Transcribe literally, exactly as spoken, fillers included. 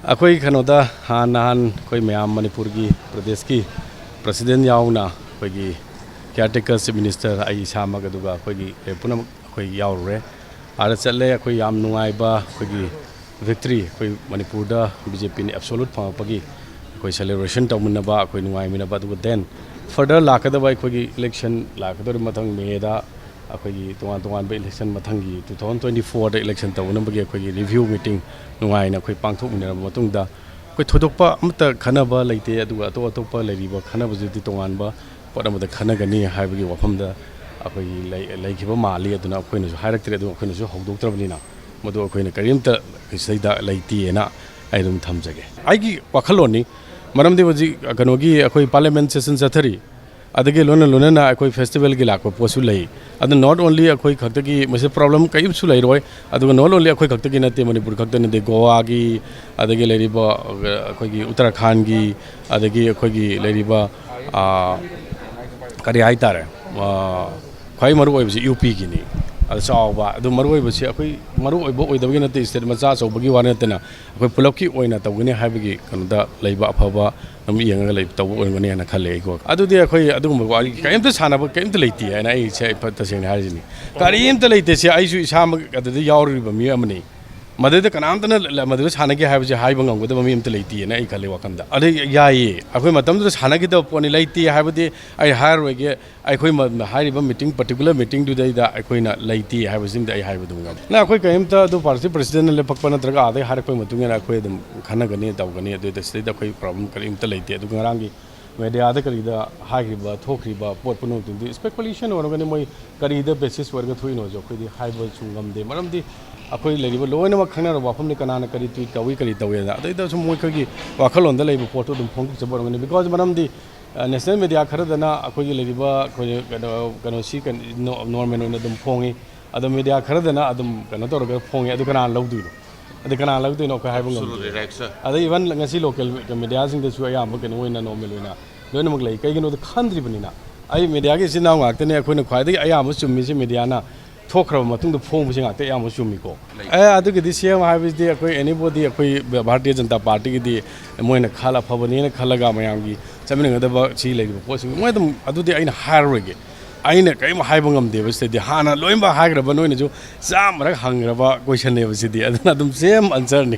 ꯑꯩꯈꯣꯏ ꯀꯩꯅꯣꯗ ꯍꯥꯟ ꯅꯍꯥꯟ ꯑꯩꯈꯣꯏ ꯃꯌꯥꯝ ꯃꯅꯤꯄꯨꯔꯒꯤ ꯄ꯭ꯔꯗꯦꯁꯀꯤ ꯄ꯭ꯔꯁꯤꯗꯦꯟ ꯌꯥꯎꯅ ꯑꯩꯈꯣꯏꯒꯤ ꯀꯤꯌꯥꯔ ꯇꯦꯀꯔ ꯆꯤꯐ ꯃꯤꯅꯤꯁꯇꯔ ꯑꯩ ꯏꯁꯥꯃꯛ ꯑꯗꯨꯒ ꯑꯩꯈꯣꯏꯒꯤ ꯄꯨꯝꯅꯃꯛ ꯑꯩꯈꯣꯏ ꯌꯥꯎꯔꯨꯔꯦ꯫ ꯑꯥꯗ ꯆꯠꯂꯦ꯫ ꯑꯩꯈꯣꯏ ꯌꯥꯝ ꯅꯨꯡꯉꯥꯏꯕ ꯑꯩꯈꯣꯏꯒꯤ ꯚꯤꯛꯇ꯭ꯔꯤ, ꯑꯩꯈꯣꯏ ꯃꯅꯤꯄꯨꯔꯗ ꯕꯤ ꯖꯦ ꯄꯤꯅ ꯑꯦꯕꯁꯣꯂꯨꯠ ꯐꯪꯉꯛꯄꯒꯤ ꯑꯩꯈꯣꯏ ꯁꯦꯂꯦꯕ꯭ꯔꯦꯁꯟ ꯇꯧꯃꯤꯟꯅꯕ, ꯑꯩꯈꯣꯏ ꯅꯨꯡꯉꯥꯏꯃꯤꯟꯅꯕ꯫ ꯑꯗꯨꯒ ꯗꯦꯟ ꯐꯔꯗꯔ ꯂꯥꯛꯀꯗꯕ ꯑꯩꯈꯣꯏꯒꯤ ꯏꯂꯦꯛꯁꯟ ꯂꯥꯛꯀꯗꯧꯔꯤꯕ ꯃꯊꯪ ꯃꯦꯗ ꯑꯩꯈꯣꯏꯒꯤ ꯇꯣꯉꯥꯟ ꯇꯣꯉꯥꯟꯕ ꯏꯂꯦꯛꯁꯟ ꯃꯊꯪꯒꯤ ꯇꯨ ꯊꯥꯎꯖꯟ ꯇ꯭ꯋꯦꯟꯇꯤ ꯐꯣꯔꯗ ꯏꯂꯦꯛꯁꯟ ꯇꯧꯅꯕꯒꯤ ꯑꯩꯈꯣꯏꯒꯤ ꯔꯤꯚ꯭ꯌꯨ ꯃꯤꯇꯤꯡ ꯅꯨꯡꯉꯥꯏꯅ ꯑꯩꯈꯣꯏ ꯄꯥꯡꯊꯣꯛꯃꯤꯟꯅꯔꯕ ꯃꯇꯨꯡꯗ ꯑꯩꯈꯣꯏ ꯊꯣꯏꯗꯣꯛꯄ ꯑꯃꯠꯇ ꯈꯟꯅꯕ ꯂꯩꯇꯦ꯫ ꯑꯗꯨꯒ ꯑꯇꯣꯞ ꯑꯇꯣꯞꯄ ꯂꯩꯔꯤꯕ ꯈꯟꯅꯕꯁꯤꯗꯤ ꯇꯣꯉꯥꯟꯕ ꯄꯣꯠ ꯑꯃꯗ ꯈꯟꯅꯒꯅꯤ ꯍꯥꯏꯕꯒꯤ ꯋꯥꯐꯝꯗ ꯑꯩꯈꯣꯏꯒꯤ ꯂꯩ-, ꯂꯩꯈꯤꯕ ꯃꯥꯜꯂꯤ꯫ ꯑꯗꯨꯅ ꯑꯩꯈꯣꯏꯅꯁꯨ ꯍꯥꯏꯔꯛꯇ꯭ꯔꯦ, ꯑꯗꯨꯒ ꯑꯩꯈꯣꯏꯅꯁꯨ ꯍꯧꯗꯣꯛꯇ꯭ꯔꯕꯅꯤꯅ ꯃꯗꯨ ꯑꯩꯈꯣꯏꯅ ꯀꯔꯤꯝꯇ ꯁꯤꯗꯩꯗ ꯂꯩꯇꯦꯅ ꯑꯩ ꯑꯗꯨꯝ ꯊꯝꯖꯒꯦ꯫ ꯑꯩꯒꯤ ꯋꯥꯈꯜꯂꯣꯟꯅꯤ꯫ ꯃꯔꯝꯗꯤ ꯍꯧꯖꯤꯛ ꯀꯩꯅꯣꯒꯤ ꯑꯩꯈꯣꯏ ꯄꯥꯔꯂꯤꯌꯥꯃꯦꯟ ꯁꯦꯁꯟ ꯆꯠꯊꯔꯤ, ꯑꯗꯒꯤ ꯂꯣꯏꯅ ꯂꯣꯏꯅꯅ ꯑꯩꯈꯣꯏ ꯐꯦꯁꯇꯤꯚꯦꯜꯒꯤ ꯂꯥꯛꯄ ꯄꯣꯠꯁꯨ ꯂꯩ꯫ ꯑꯗꯨ not only ꯑꯩꯈꯣꯏ ꯈꯛꯇꯒꯤ ꯃꯁꯤ ꯄ꯭ꯔꯣꯕ꯭ꯂꯦꯝ ꯀꯔꯤꯝꯁꯨ ꯂꯩꯔꯣꯏ꯫ ꯑꯗꯨꯒ not only ꯑꯩꯈꯣꯏ ꯈꯛꯇꯒꯤ ꯅꯠꯇꯦ, ꯃꯅꯤꯄꯨꯔ ꯈꯛꯇ ꯅꯠꯇꯦ, ꯒꯣꯋꯥꯒꯤ, ꯑꯗꯒꯤ ꯂꯩꯔꯤꯕ ꯑꯩꯈꯣꯏꯒꯤ ꯎꯠꯇꯔꯥꯈꯥꯟꯒꯤ, ꯑꯗꯒꯤ ꯑꯩꯈꯣꯏꯒꯤ ꯂꯩꯔꯤꯕ, ꯑꯥ, ꯀꯔꯤ ꯍꯥꯏꯇꯥꯔꯦ, ꯑꯥ, ꯈ꯭ꯋꯥꯏ ꯃꯔꯨ ꯑꯣꯏꯕꯁꯤ ꯌꯨ ꯄꯤꯒꯤꯅꯤ꯫ ꯑꯗꯨ ꯆꯥꯎꯕ, ꯑꯗꯨ ꯃꯔꯨ ꯑꯣꯏꯕꯁꯤ ꯑꯩꯈꯣꯏ ꯃꯔꯨ ꯑꯣꯏꯕ ꯑꯣꯏꯗꯕꯒꯤ ꯅꯠꯇꯦ, ꯁ꯭ꯇꯦꯠ ꯃꯆꯥ ꯑꯆꯧꯕꯒꯤ ꯋꯥ ꯅꯠꯇꯅ ꯑꯩꯈꯣꯏ ꯄꯨꯂꯞꯀꯤ ꯑꯣꯏꯅ ꯇꯧꯒꯅꯤ ꯍꯥꯏꯕꯒꯤ ꯀꯩꯅꯣꯗ ꯂꯩꯕ ꯑꯐꯕ ꯑꯗꯨꯝ ꯌꯦꯡꯉꯒ ꯂꯩ-, ꯇꯧꯕ ꯑꯣꯏꯔꯝꯒꯅꯤ ꯍꯥꯏꯅ ꯈꯜꯂꯦ ꯑꯩꯀꯣ꯫ ꯑꯗꯨꯗꯤ ꯑꯩꯈꯣꯏ ꯑꯗꯨꯒꯨꯝꯕ ꯋꯥꯔꯤ ꯀꯔꯤꯝꯇ ꯁꯥꯟꯅꯕ ꯀꯔꯤꯝꯇ ꯂꯩꯇꯦ ꯍꯥꯏꯅ ꯑꯩ ꯁꯦ-, ꯇꯁꯦꯡꯅ ꯍꯥꯏꯔꯤꯁꯤꯅꯤ꯫ ꯀꯔꯤꯝꯇ ꯂꯩꯇꯦ꯫ ꯁꯤ ꯑꯩꯁꯨ ꯏꯁꯥꯃꯛ ꯑꯗꯨꯗ ꯌꯥꯎꯔꯤꯕ ꯃꯤꯑꯣꯏ ꯑꯃꯅꯤ꯫ ꯃꯗꯨꯗ ꯀꯅꯥꯝꯇꯅ ꯂ-, ꯃꯗꯨꯗ ꯁꯥꯟꯅꯒꯦ ꯍꯥꯏꯕꯁꯦ ꯍꯥꯏꯕ ꯉꯝꯒꯗꯕ ꯃꯤ ꯑꯝꯇ ꯂꯩꯇꯦꯅ ꯑꯩ ꯈꯜꯂꯤ ꯋꯥꯈꯜꯗ꯫ ꯑꯗꯩ ꯌꯥꯏꯌꯦ, ꯑꯩꯈꯣꯏ ꯃꯇꯝꯗꯨꯗ ꯁꯥꯟꯅꯈꯤꯗꯕ ꯄꯣꯠꯅꯤ꯫ ꯂꯩꯇꯦ ꯍꯥꯏꯕꯗꯤ ꯑꯩ ꯍꯥꯏꯔꯔꯣꯏꯒꯦ꯫ ꯑꯩꯈꯣꯏ ꯃ-, ꯍꯥꯏꯔꯤꯕ ꯃꯤꯇꯤꯡ, ꯄꯔꯇꯤꯀꯨꯂꯔ ꯃꯤꯇꯤꯡꯗꯨꯗꯩꯗ ꯑꯩꯈꯣꯏꯅ ꯂꯩꯇꯦ ꯍꯥꯏꯕꯁꯤꯃꯗꯤ ꯑꯩ ꯍꯥꯏꯕ ꯑꯗꯨꯝ ꯉꯝꯃꯤ꯫ ꯅ, ꯑꯩꯈꯣꯏ ꯀꯔꯤꯝꯇ ꯑꯗꯨ ꯄꯥꯔꯇꯤ ꯄ꯭ꯔꯁꯤꯗꯦꯟꯅ ꯂꯦꯞꯄꯛꯄ ꯅꯠꯇ꯭ꯔꯒ ꯑꯥꯗꯩ ꯍꯥꯏꯔꯛꯄꯒꯤ ꯃꯇꯨꯡ ꯏꯟꯅ ꯑꯩꯈꯣꯏ ꯑꯗꯨꯝ ꯈꯟꯅꯒꯅꯤ, ꯇꯧꯒꯅꯤ꯫ ꯑꯗꯨꯗ ꯁꯤꯗꯩꯗ ꯑꯩꯈꯣꯏ ꯄ꯭ꯔꯣꯕ꯭ꯂꯦꯝ ꯀꯔꯤꯝꯇ ꯂꯩꯇꯦ꯫ ꯑꯗꯨꯒ ꯉꯔꯥꯡꯒꯤ ꯃꯦꯗꯤꯌꯥꯗ ꯀꯔꯤꯗ ꯍꯥꯏꯈ꯭ꯔꯤꯕ, ꯊꯣꯛꯈ꯭ꯔꯤꯕ ꯄꯣꯠ ꯄꯨꯝꯅꯃꯛꯇꯨꯗꯤ ꯁ꯭ꯄꯦꯀꯨꯂꯦꯁꯟ ꯑꯣꯏꯔꯒꯅꯤ꯫ ꯃꯣꯏ ꯀꯔꯤꯗ ꯕꯦꯁꯤꯁ ꯑꯣꯏꯔꯒ ꯊꯣꯛꯏꯅꯣꯁꯨ ꯑꯩꯈꯣꯏꯗꯤ ꯍꯥꯏꯕꯁꯨ ꯉꯝꯗꯦ꯫ ꯃꯔꯝꯗꯤ ꯑꯩꯈꯣꯏ ꯂꯩꯔꯤꯕ ꯂꯣꯏꯅꯃꯛ ꯈꯪꯅꯔꯕ ꯋꯥꯐꯝꯅꯤ, ꯀꯅꯥꯅ ꯀꯔꯤ ꯇ꯭ꯋꯤꯠ ꯇꯧꯏ, ꯀꯔꯤ ꯇꯧꯏ ꯑꯗ꯫ ꯑꯗꯩꯗ ꯁꯨꯝ ꯃꯣꯏ ꯑꯩꯈꯣꯏꯒꯤ ꯋꯥꯈꯜꯂꯣꯟꯗ ꯂꯩꯕ ꯄꯣꯠꯇꯨ ꯑꯗꯨꯝ ꯐꯣꯡꯗꯣꯛꯆꯕ ꯑꯣꯏꯔꯝꯒꯅꯤ꯫ ꯕꯤꯀꯣꯖ ꯃꯔꯝꯗꯤ, ꯑ, ꯅꯦꯁꯅꯦꯜ ꯃꯦꯗꯤꯌꯥ ꯈꯔꯗꯅ ꯑꯩꯈꯣꯏꯒꯤ ꯂꯩꯔꯤꯕ ꯑꯩꯈꯣꯏ ꯀꯩꯅꯣ, ꯀꯩꯅꯣꯁꯤ ꯀꯩꯅꯣ, ꯅꯣ-, ꯅꯣꯔꯃꯦꯜ ꯑꯣꯏꯅ ꯑꯗꯨꯝ ꯐꯣꯡꯉꯤ꯫ ꯑꯗꯣ ꯃꯦꯗꯤꯌꯥ ꯈꯔꯗꯅ ꯑꯗꯨꯝ ꯀꯩꯅꯣ ꯇꯧꯔꯒ ꯐꯣꯡꯉꯦ꯫ ꯑꯗꯨ ꯀꯅꯥꯅ ꯂꯧꯗꯣꯏꯅꯣ? ꯑꯗꯨ ꯀꯅꯥꯅ ꯂꯧꯗꯣꯏꯅꯣ? ꯑꯩꯈꯣꯏ ꯍꯥꯏꯕ ꯉꯝꯗꯦ꯫ ꯑꯗꯩ ꯏꯚꯟ ꯉꯁꯤ ꯂꯣꯀꯦꯜ ꯃꯦꯗꯤꯌꯥꯁꯤꯡꯗꯁꯨ ꯑꯌꯥꯝꯕ ꯀꯩꯅꯣ ꯑꯣꯏꯅ, ꯅꯣꯔꯃꯦꯜ ꯑꯣꯏꯅ ꯂꯣꯏꯅꯃꯛ ꯂꯩ꯫ ꯀꯩꯒꯤꯅꯣꯗ ꯈꯟꯗ꯭ꯔꯤꯕꯅꯤꯅ꯫ ꯑꯩ ꯃꯦꯗꯤꯌꯥꯒꯤ ꯏꯆꯤꯟ ꯏꯅꯥꯎ ꯉꯥꯛꯇꯅꯦ꯫ ꯑꯩꯈꯣꯏꯅ ꯈ꯭ꯋꯥꯏꯗꯒꯤ ꯑꯌꯥꯝꯕ ꯆꯨꯝꯃꯤꯁꯦ ꯃꯦꯗꯤꯌꯥꯅ ꯊꯣꯛꯈ꯭ꯔꯕ ꯃꯇꯨꯡꯗ ꯐꯣꯡꯕꯁꯦ ꯉꯥꯛꯇ ꯑꯌꯥꯝꯕ ꯆꯨꯝꯃꯤꯀꯣ꯫ ꯑꯦ, ꯑꯗꯨꯒꯤꯗꯤ ꯁꯤ ꯑꯦꯝ ꯍꯥꯏꯕꯁꯤꯗꯤ ꯑꯩꯈꯣꯏ anybody, ꯑꯩꯈꯣꯏ ꯚꯥꯔꯇꯤꯌ ꯖꯅꯇꯥ ꯄꯥꯔꯇꯤꯒꯤꯗꯤ ꯃꯣꯏꯅ ꯈꯜ ꯑꯐꯕꯅꯦꯅ ꯈꯜꯂꯒ ꯃꯌꯥꯝꯒꯤ ꯆꯠꯃꯤꯟꯅꯒꯗꯕ ꯁꯤ ꯂꯩꯔꯤꯕ ꯄꯣꯠꯁꯤꯡ ꯃꯣꯏ ꯑꯗꯨꯝ, ꯑꯗꯨꯗꯤ ꯑꯩꯅ ꯍꯥꯏꯔꯔꯣꯏꯒꯦ꯫ ꯑꯩꯅ ꯀꯔꯤꯝ ꯍꯥꯏꯕ ꯉꯝꯗꯦꯕ ꯁꯤꯗꯗꯤ꯫ ꯍꯥꯟꯅ ꯂꯣꯏꯅꯃꯛ ꯍꯥꯏꯈ꯭ꯔꯕ, ꯅꯣꯏꯅꯁꯨ ꯆꯥꯝꯃꯔꯛ ꯍꯪꯈ꯭ꯔꯕ questionꯅꯦꯕ ꯁꯤꯗꯤ꯫ ꯑꯗꯨꯅ ꯑꯗꯨꯝ same answerꯅꯤ꯫